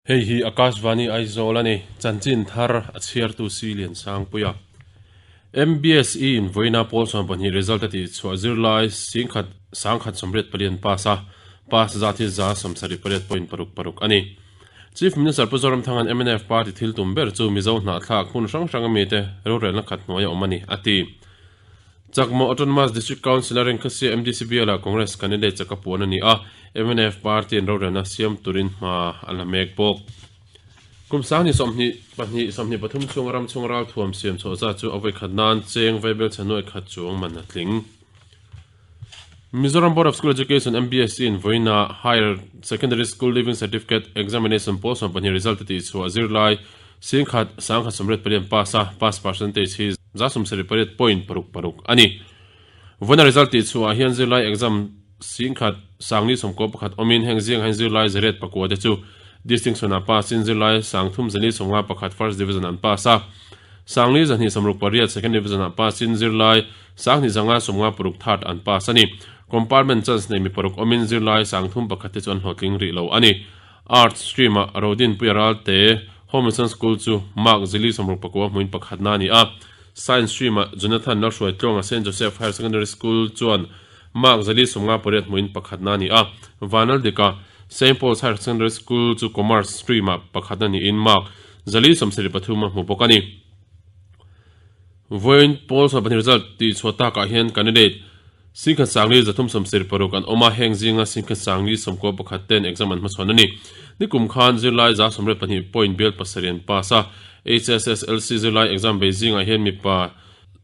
Hei hi Akashvani Aizawl a ni, chanchin thar a chhiartu Si Liansangpuia. MBSE in vawiina pawl 12 result a tih chhuah zirlai singkhat sangkhat sawmriat palian pass a, pass zat hi 78 point paruk paruk a ni. Chief Minister Pu Zoramthanga'n mnf party thil tum ber chu Mizo hnahthlak hmun hrang hranga mite rorelna khat hnuaia awm a ni, a ti. Chakma Autonomous District Council a Rengkhasia MDC bialah Congress candidate chak a puan a ni a, mnf party in rorelna siam turin hma a la mek bawk. Kum sang 22 23 chhunga ram chhunga ralthuam siam chhuah zat chu a vawikhat nan cheng vaibel chhe nuai khat chuang man a tling. Mizoram Board of School Education, MBSE, in vawiina Higher Secondary School Leaving Certificate Examination pawl 12 result a tihchhuah zirlai singkhat sangkhat sawmriat palian pass a, pass percentage hi 78 point paruk paruk a ni. Vawiina result tihchhuah ah hian zirlai exam singkhat sangli sawmkaw pakhat awmin heng zingah hian zirlai zariat pakua te chu distinction ah pass in zirlai sangthum zali sawmnga pakhat first division an pass a, sangli zahnih sawmruk pariat second division ah pass in zirlai Sanghnih zanga sawmnga paruk third an pass a ni. Compartment chance nei mi paruk awmin zirlai sangthum pakhat te chu an hlawhtling rih lo a ni. Arts stream ah Rodinpuia Ralte Home Mission School chu mark zili sawmruk pakua hmuin pakhatna a ni a. Science stream ah Jonathan Lalhruaitluanga Saint Joseph Higher Secondary School chuan mark zali sawmnga pariat hmuin pakhatna a ni a. Vanaldika Saint Paul's Higher Secondary School chu Commerce stream ah pakhatna niin mark zali 73 a hmu bawk a ni. Vawiin pawl 12 result tih chhuah takah hian candidate singkhat sangli zathum sawmsarih paruk an awm a, heng zinga singkhat sangli sawmkua pakhat ten exam an hmachhawn a ni. Nikum khan zirlai 92 point bial pasarih an pass a, HSSLC zirlai exam bei zingah hian mipa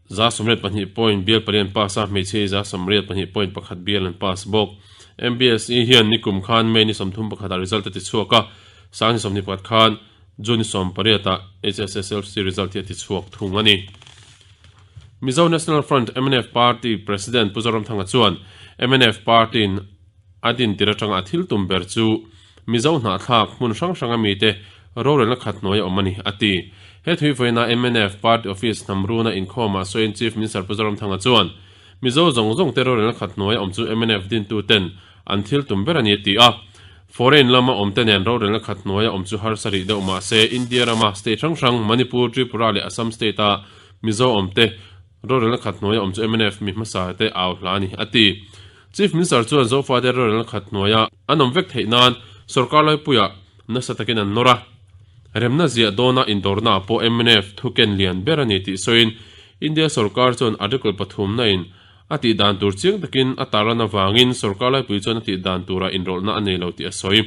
92 point bial pali an pass a, hmeichhia 92 point pakhat bial an pass bawk. MBSE hian nikum khan May ni 31 ah result a ti chhuak a, sangni 21 khan June 18 ah HSSLC result hi a ti chhuak thung a ni. Mizo National Front, mnf, Party President Pu Zoramthanga chuan mnf Party in a din tir atanga a thil tum ber chu Mizo hnahthlak hmun hrang hranga mite rorelna khat hnuai a awm a ni, a ti. He thui vawiina mnf Party Office hnamruna inkhawmah sawiin Chief Minister Pu Zoramthanga chuan Mizo zawng zawng te rorelna khat hnuai a awm chu mnf dintu ten an thil tum ber a ni a ti a. Foreign lama awmte nen rorelna khat hnuaia awm chu harsa rih deuh mah se India rama state hrang hrang Manipur, Tripura leh Assam state-a Mizo awmte rorelna khat hnuaia awm chu mnf mi hmasa te au hla a ni, a ti. Chief Minister chuan Zofate rorelna khat hnuaia an awm vek theih nan sorkar laipuiah nasa takin an nawr a. Remna ziah dawna indawrnaah pawh mnf thuken lian ber a ni tih sawiin India sorkar chuan Article pathumna in A tih dan tur chiang takin a tarlan avangin sorkar laipui chuan a tih dan turah inrawlhna a nei lo tih a sawi.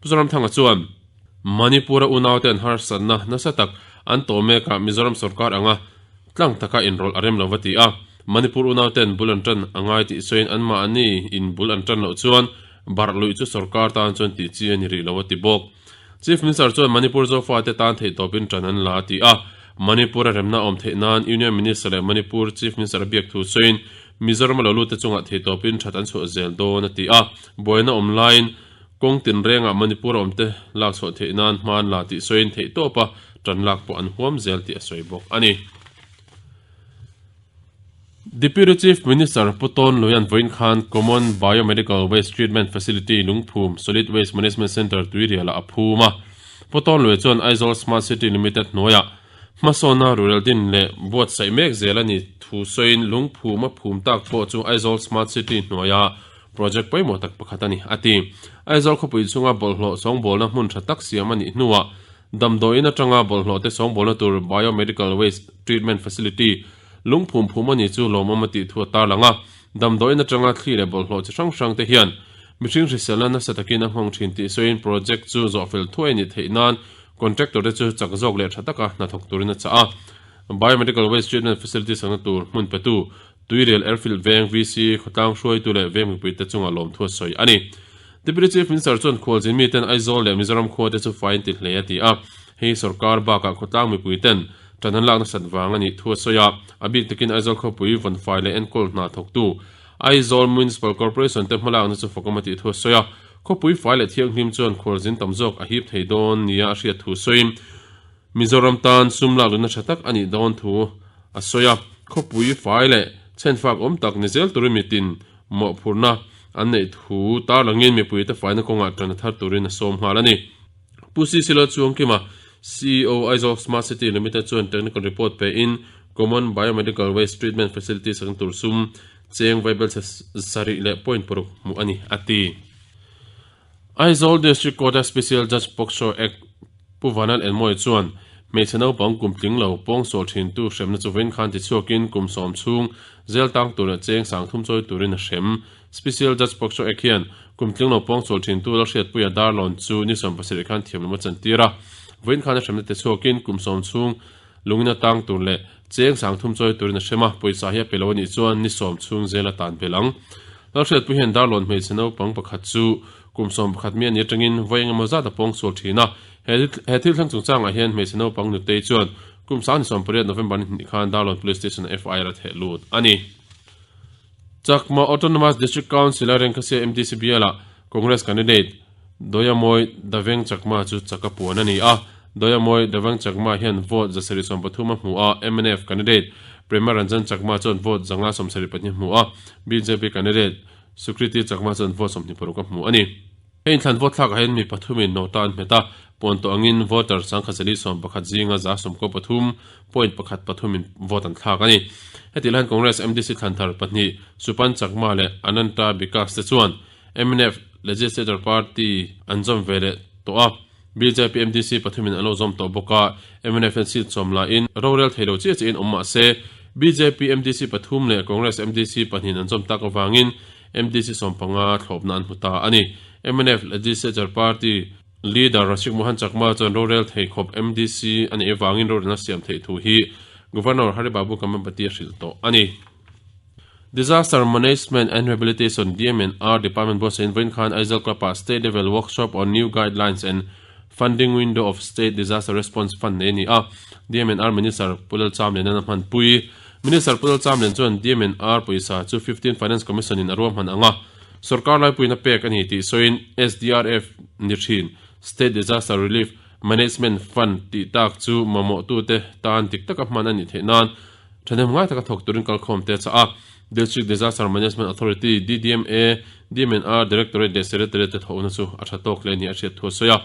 Pu Zoramthanga chuan, Manipur-a unaute an harsatna nasa tak an tawh mekah Mizoram sorkar anga tlang taka inrawlh a rem lo va ti a. Manipur unauten bul an tan a ngai tih sawiin anmahni in bul an tan loh chuan barh luih chu sorkar tan chuan tih chi a ni rih lo a ti bawk. Chief Minister chuan Manipur Zofate tan theihtawpin tan an la a ti a, Manipur a remna awm theih nan Union Minister leh Manipur Chief Minister a biak thu sawiin Mizoram a lo lut te chungah theihtawpin that an chhuah zel dawn a ti a, buaina awm laiin kawng tinrengah Manipur a awm te lak chhuah theih nan hma an la tih sawiin theihtawpa tan lak pawh an huam zel tih a sawi bawk a ni. Deputy Chief Minister Pu Tawn Luian vawiin khan Common Biomedical Waste Treatment Facility Lungphum Solid Waste Management Centre Tuirialah a phum a. Pu Tawn Lui chuan Aizawl Smart City Limited hnuaiah hmasawnna rural din leh buatsaih mek zel a ni thu sawiin lungphum a phum tak pawh chu Aizawl Smart City hnuaia project pawimawh tak pakhat a ni, a ti. Aizawl khawpui chhunga bawlhhlawh sawngbawlna hmun tha tak siam a nih hnuah Damdawiin atanga bawlhhlawhte sawngbawlna tur Biomedical Waste Treatment Facility lungphum phum a ni chu lawmawm a tih thu a tarlang a. Damdawiin atanga thli leh bawlhhlawh chi hrang hrangte hian mihring hriselna nasa takin a nghawng thin tih sawiin project chu zawhfel thuai a nih theih nan contractor te chu chak zawk leh tha taka hnathawk turin a chah a. Biomedical Waste Treatment Facility sakna tur hmun petu Tuirial Airfield veng VC khawtlang hruaitu leh veng mipuite chungah lawmthu a sawi a ni. Deputy Chief Minister chuan khualzin miten Aizawl leh Mizoram khuate chu fai an ti hle a ti a, hei sorkar bakah khawtlang mipuiten tan an lak nasat vang a nih thu a sawi a, a bik takin Aizawl khawpui vawnfai leh enkawl hna thawktu Aizawl Municipal Corporation te hmalakna chu fakawm a tih thu a sawi a, khawpui fai leh thianghlim chuan khualzin tam zawk a hip thei dawn nia a hriat thu sawiin Mizoram tan sum lak lutna tha tak a nih dawn thu a sawi a, khawpui fai leh chhenfak awm tak ni zel turin mitin mawhphurhna an neih thu tarlangin mipuite faina kawngah tan a thar turin a sawm nghal a ni. Pu Sisilo Chuangkima, CEO, Aizawl Smart City Limited chuan technical report pein Common Biomedical Waste Treatment Facility sakna tur sum cheng vaibelchhe 7.6 hmuh a ni, a ti. Aizawl District Court-a Special Judge POCSO Act Pu Vanal Enmawia chuan hmeichhe naupang kum tling lo pawngsual thintu hremna chu vawiin khan tichhuakin kum sawm chhung zel tang tur leh cheng sang thum chawi turin a hrem. Special Judge POCSO Act hian kum tling lo pawngsual thintu Lalhriatpuia Darlawn chu ni 17 khan thiamlawm a chantir a. Vawiin khan a hremna tichhuakin kum sawm chhung lungin a tang tur leh cheng sang thum chawi turin a hrem a, pawisa hi a pe lo a nih chuan ni sawm chhung zel a tan belh ang. Lalhriatpui hian Darlawn hmeichhe naupang pakhat chu kum 11 mi a nih atangin vawi engemaw zat a pawng sual thin a, he thil thleng chungchangah hian hmeichhe naupang nutei chuan kum 28 November ni hnih khan Darlawn Police Station-ah FIR a theh lut a ni. Chakma Autonomous District Council-a Rengkhasia MDC bialah Congress candidate Doyamawi Daveng Chakma chu chak a puan a ni a. Doyamawi Daveng Chakma hian vote 730 a hmu a, mnf candidate Prema Ranjan Chakma chuan vote 572 a hmu a, bjp candidate Sukriti Chakma chuan vote 26 a hmu a ni. Hei inthlan vote thlakah hian mi pathumin nota an hmet a, puan tawh angin voter 1041 zinga 93.13 in vote an thlak a ni. Hetih lai hian Congress MDC thlan thar pahnih Supan Chakma leh Ananta Bikash te chuan mnf Legislature Party an zawm ve leh tawh a, bjp MDC pathumin an lo zawm tawh bawk a, mnf hian seat sawm lahin rorel thei lo chiah chiahin awm mah se bjp MDC pathum leh Congress MDC pahnihin an zawm tak avangin MDC sawmpanga thlawpna an hmu ta a ni. Mnf Legislature Party Leader Rashik Mohan Chakma chuan rorel thei khawp MDC a nih avangin rorelna siam theih thu hi Governor Hari Babu Kambhampati a hrilh tawh a ni. Disaster Management and Rehabilitation, DMNR, Department buatsahin vawiin khan Aizawl Club-ah State Level Workshop on New Guidelines and Funding Window of State Disaster Response Fund nei a ni a, DMNR Minister Pu Lalchamliana'n a hmanpui. Minister Pu Lalchamlian chuan DMNR pawisa chu Fifteen Finance Commission in a ruahman ang a, sorkar laipuiin a pek a ni tih sawiin SDRF ni thin State Disaster Relief Management Fund tih tak chu mamawhtute tan dik taka hman a nih theih nan thahnem ngai taka thawk turin kalkhawm te a chah a. District Disaster Management Authority, DDMA, DMNR Directorate leh Secretariat te thawhna chu a tha tawk hle a ni a hriat thu a sawi a.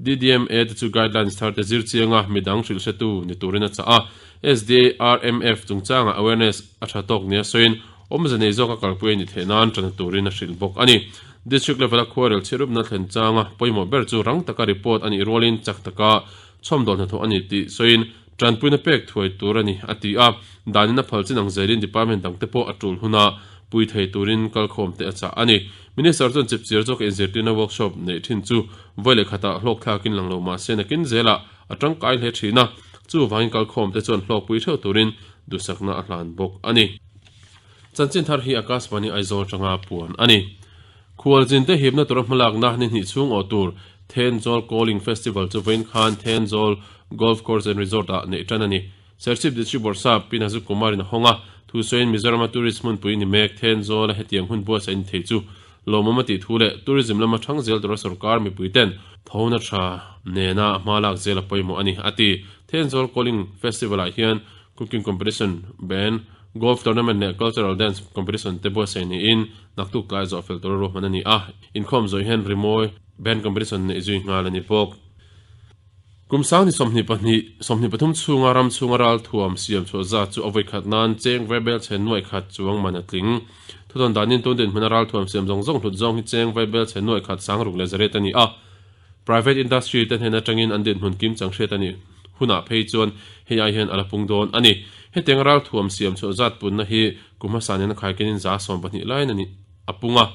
DDMA te chu guidelines thar te zir chianga midang hrilh hretu ni turin a chah a. SDARMF chungchangah awareness a tha tawk nia sawiin awmze nei zawka kalpui a nih theih nan tana turin a hrilh bawk a ni. District level-a khuarel chhiarupna thlen changa pawimawh ber chu rang taka report a nih rualin chak taka chhawmdawl hnathawh a ni tih sawiin Tanpuina pek thuai tur a ni, a ti a. Danin a phal chin ang zelin department dangte pawh a tul huna pui thei turin kalkhawm te a chah a ni. Minister chuan chipchir zawka inzirtirna workshop neih thin chu vawi leh khatah hlawk thlakin lang lo mah se nakin zelah a tangkai hle thin a, chuvangin kalkhawm te chuan hlawkpui theuh turin duhsakna a hlan bawk a ni. Chanchin thar hi Akashvani Aizawl atanga puan a ni. Khualzinte hipna tura hmalakna ni hnih chhung awh tur Thenzawl Calling Festival chu vawiin khan Thenzawl Golf Course and Resort-ah neih tan a ni. Serchhip District Bawrhsap Pi Nazuk Kumar-in a hawng a, thusawiin Mizorama tourist hmunpui ni mek Thenzawla hetiang hun buatsaih ni thei chu lawmawm a tih thu leh tourism lama thang zel tura sorkar mipuiten thona tha nena hma lak zel a pawimawh a ni, a ti. Thenzawl Calling Festival-ah hian Cooking Competition, Band, Golf Tournament leh Cultural Dance Competition te buatsaih niin naktuk tlai zawh fel tura ruahman a ni a, inkhawm zawh hian rimawi Band Competition neih zui nghal a ni bawk. Kum sang ni 22, 23 chhunga ram chhunga ralthuam siam chhuah zat chu a vawikhat nan cheng vaibel chhe nuaih khat chuang man a tling. Thudawn danin tun dinhmuna ralthuam siam zawng zawng hlut zawng hi cheng vaibel chhe nuaih khat sang ruk leh zariat a ni a. Private industry te hnen atangin an dinhmun kim chang hriat a nih hunah phei chuan hei ai hian a la pung dawn a ni. Hetiang ralthuam siam chhuah zat punna hi kum hmasa nen a khaikenin 12% laiin a ni a pung a.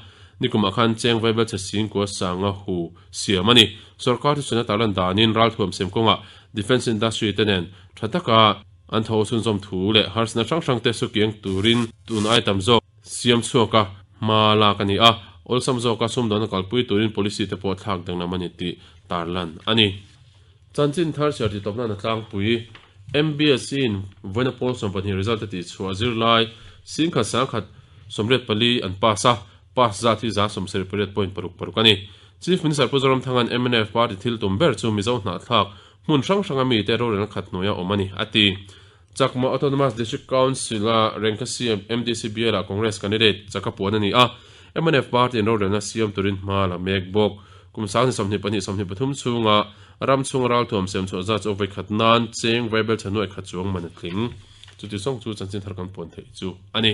Nikumah khan cheng vaibel chhe singkua sanga hu siam a ni. Sorkar thuchhuahna tarlan danin ralthuam siam kawngah Defence Industry te nen tha taka an tho chhunzawm thu leh harsatna hrang hrang te sukiang turin tun ai tam zawk siam chhuak a hma lak a ni a, awlsam zawka sumdawn a kalpui turin policy te pawh thlak danglam a ni tih tarlan a ni. Chanchin thar chhiar tih tawpna na tlangpui MBSC in vawiina pawl 12 result a tih chhuah zirlai 10,000 184 an pass a, pass zat hi 78.66 a ni. Chief Minister Pu Zoramthanga'n mnf party thil tum ber chu Mizo hnahthlak hmun hrang hranga mite rorelna khat hnuaia awm a ni, a ti. Chakma Autonomous District Council-a Rengka CM MDC bialah Congress candidate chaka puan a ni a, mnf party-in rorelna siam turin hma la mek bawk. Kum 22 23 chhunga Ram chhunga ralthuam sem chhuah zat chu a vawikhat nan cheng vaibel chhe nuaih khat chuang man a tling. Chuti zawng chu chanchin thar kan puan theih chu a ni.